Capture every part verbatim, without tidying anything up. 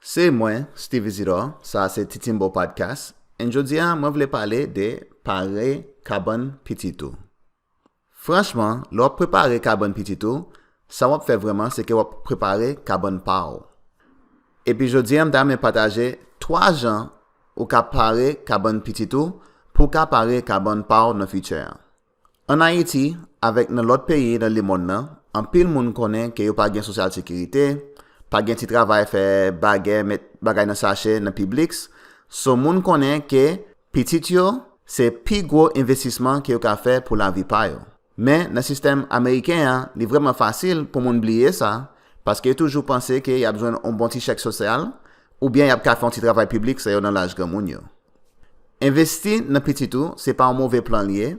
Se mwen, Steve Isidore, sa a se Titimbo Podcast, and jodi a mwen vle pale de pare kabann pitit ou. Franchman, lè w ap prepare kabann pitit ou, sa w ap fè vrèman se ke w ap prepare kabann pa w. Epi jodi a m ta renmen pataje twa jan ou ka pare kabann pitit ou pou w ka pare kabann pa w nan fichè a. Ann Ayiti, avèk nan lòt peyi nan lemonn nan, anpil moun konnen ke yo pa gen sosyal sekirite, pa gen ti travay fè bagay, met bagay nan sache nan Publix. So moun konnen ke pitit yo se pi gwo envestisman ke yo ka fè pou lavi pa yo. Men nan sistèm ameriken an, li vrèman fasil pou moun bliye sa, paske yo toujou panse ke y ap jwenn yon bon ti chèk sosyal, oubyen y ap ka fè yon ti travay piblik sa yo nan laj granmoun yo. Envesti nan pitit ou se pa yon move plan li ye,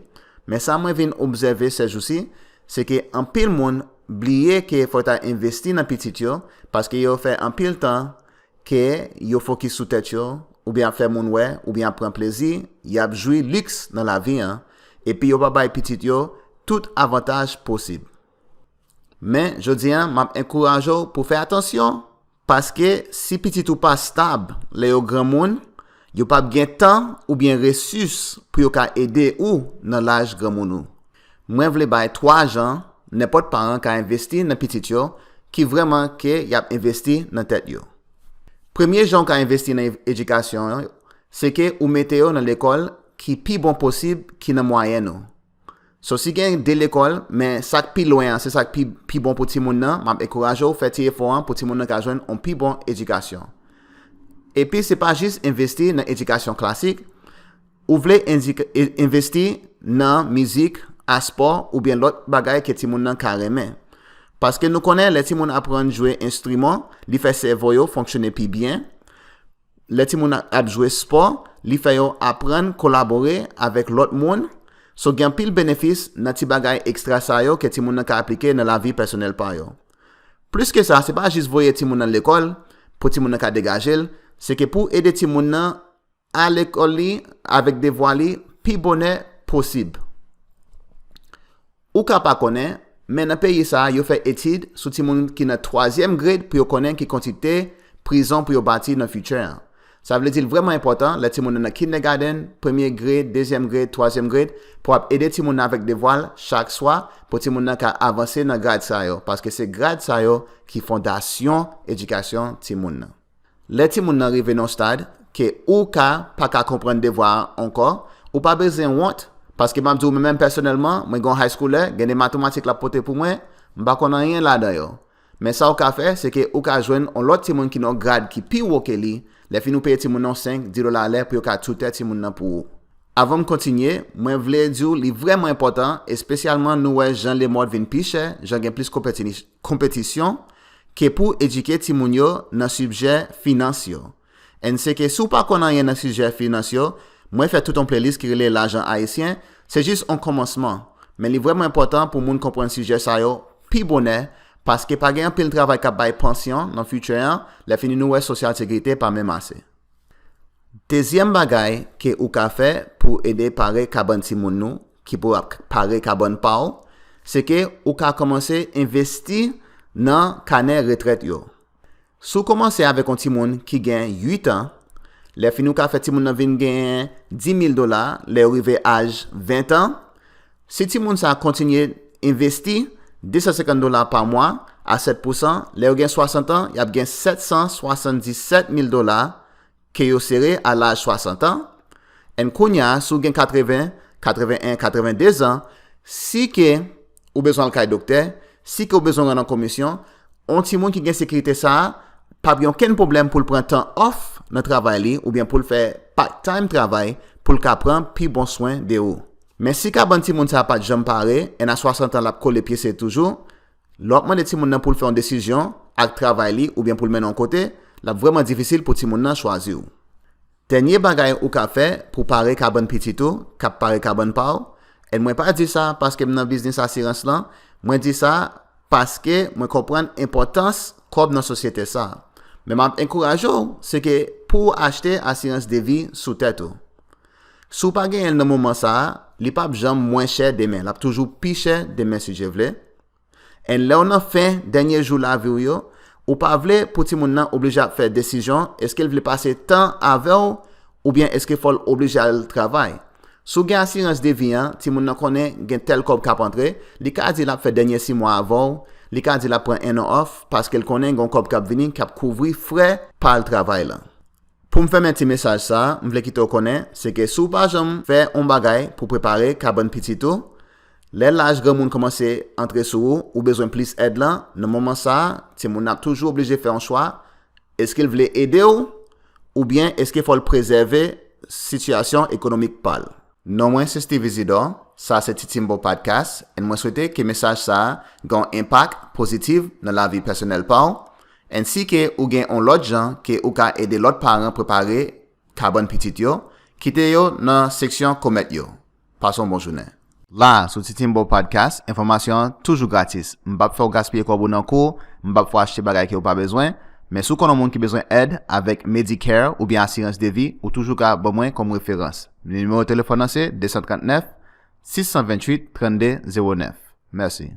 men sa mwen vin obsève sèjousi, se ke anpil moun bliye ke fò yo ta envesti nan pitit yo, paske yo fè anpil tan ke yo fokis sou tèt yo, oubyen ap fè moun wè, oubyen ap pran plezi, y ap jwi liks nan lavi an, epi yo pa bay pitit yo tout avantaj posib. Men jodi a m ap enkouraje w pou fè atansyon, paske si pitit ou pa stab lè yo granmoun, yo p ap gen tan oubyen resous pou yo ka ede ou nan laj granmoun ou. Mwen vle bay twa jan nenpòt paran ka envesti nan pitit yo ki vrèman ke y ap envesti nan tèt yo. Premye jan w ka envesti nan edikasyon an, se ke ou mete yo nan lekòl ki pi bon posib ki nan mwayèn ou. So si gen de lekòl, men sa k pi lwen an, se sa k pi, pi bon pou timoun nan, m ap enkouraje w fè ti efò an pou timoun nan ka jwenn yon pi bon edikasyon. Epi se pa jis envesti nan edikasyon klasik, ou vle envesti nan mizik, a spò oubyen lòt bagay ke timoun nan ka renmen. Paske nou konnen lè timoun aprann jwe enstriman, li fè sèvo yo fonksyone pi byen. Lè timoun ap jwe spò, li fè yo aprann kolabore avèk lòt moun. So gen anpil benefis nan ti bagay ekstra sa yo ke timoun nan ka aplike nan lavi pèsonèl pa yo. Plis ke sa, se pa jis voye timoun nan lekòl pou timoun nan ka degaje l, se ke pou ede timoun nan a lekòl li avèk devwa li pi bonè posib. Ou ka pa konnen, men nan peyi sa a, yo fè etid sou timoun ki nan twazyèm grade pou yo konnen ki kantite prizon pou yo bati nan fichè an. Sa vle di l vrèman enpòtan lè timoun nan nan kindergarten, premye grade, dezyèm grade, twazyèm grade, pou ap ede timoun nan avèk devwa l chak swa, pou timoun nan ka avanse nan grad sa yo, paske se grad sa yo ki fondasyon edikasyon timoun nan. Lè timoun nan rive nan yon stad ke ou ka pa ka konprann devwa a ankò, ou pa bezwen wont, paske m ap di w, mwen menm pèsonèlman, mwen gen yon high schooler, gen de matematik l ap pote pou mwen, m pa konn anyen ladan yo. Men sa w ka fè, se ke ou ka jwenn yon lòt timoun ki nan yon grad ki pi wo ke li, lè fini ou peye timoun nan senk, dis dola lè pou yo ka tutor timoun nan pou ou. Avan m kontinye, mwen vle di w li vrèman enpòtan, espesyalman nou wè jan lemòd vin pi chè, jan gen plis konpetini-, konpetisyon, ke pou edike timoun yo nan sijè finans yo. And se ke si w pa konn anyen nan sijè finans yo, mwen fè tout yon playlist ki rele Lajan Ayisyen, se jis yon kòmansman. Men li vrèman enpòtan pou moun konprann sijè sa yo pi bonè, paske pa gen anpil travay k ap bay pansyon nan fichè an, lè fini nou wè sosyal sekirite pa menm ase. Dezyèm bagay ke ou ka fè pou ede pare kabann timoun nou, ki pou ap pare kabann pa w, se ke ou ka kòmanse envesti nan kanè retrèt yo. Si w kòmanse avèk yon timoun ki gen uit an, lè fini ou ka fè timoun nan vin genyen dis mil dola lè yo rive aj ven an. Si timoun sa a kontinye envesti de san senkant dola pa mwa a sèt pousan, lè yo gen swasant an, y ap gen sèt san swasanndisèt mil dola ke yo sere a laj swasant an. And kounye a, si w gen katreven, katreven en, katreven de zan, si ke ou bezwen al kay doktè, si ke ou bezwen rann an komisyon, yon timoun ki gen sekirite sa a p ap gen okenn pwoblèm pou l pran tan off nan travay li oubyen pou l fè part-time travay pou l ka pran pi bon swen de ou. Men si kabann timoun sa a pa t janm pare, and a swasant an l ap kole pyese toujou, lè w ap mande timoun nan pou l fè yon desizyon ak travay li oubyen pou l mennen yon kote, l ap vrèman difisil pou timoun nan chwazi w. Dènye bagay ou ka fè pou pare kabann pitit ou k ap pare kabann pa w, and mwen pa di sa paske m nan biznis asirans lan, mwen di sa paske mwen konprann enpòtans kòb nan sosyete sa a. Men m ap enkouraje w, se ke pou w achte asirans de vi sou tèt ou. Si w pa genyen l nan moman sa a, li p ap janm mwen chè demen, l ap toujou pi chè demen si Dye vle. And lè w nan fen dènye jou lavi w yo, Ou pa vle pou timoun nan oblije ap fè desizyon, èske l vle pase tan avè w, oubyen èske fò l oblije al travay. Si w gen asirans de vi an, timoun nan konnen gen tèl kòb k ap antre, li ka di l ap fè dènye sis mwa avè w, li ka di l ap pran en an off, paske l konnen gen yon kòb k ap vini k ap kouvri frè pa l travay lan. Pou m fèmen ti mesaj sa a, m vle kite w konnen, se ke si w pa janm fè yon bagay pou prepare kabann pitit ou, lè laj granmoun kòmanse antre sou ou, ou bezwen plis èd lan, nan moman sa a, timoun nan ap toujou oblije fè yon chwa, èske l vle ede w, oubyen èske fò l prezève sitiyasyon ekonomik pa l? Non mwen se Steve Isidore, sa se Ti Timbo Podcast, and mwen swete ke mesaj sa a gen yon enpak pozitif nan lavi pèsonèl pa w, ensi ke ou gen yon lòt jan ke ou ka ede lòt paran prepare kabann pitit yo, kite yo nan seksyon kòmantè yo. Pase yon bon jounen. La, sou Ti Timbo Podcast, enfòmasyon an toujou gratis. M p ap fè w gaspiye kòb ou nan kou, m p ap fè w achte bagay ke w pa bezwen, men si w konn yon moun ki bezwen èd avèk Medicare oubyen asirans de vi, ou toujou ka ban mwen kòm referans. Nimewo telefòn nan se de san trannèf, sis san venntuit, trannde zewo nèf. Mèsi.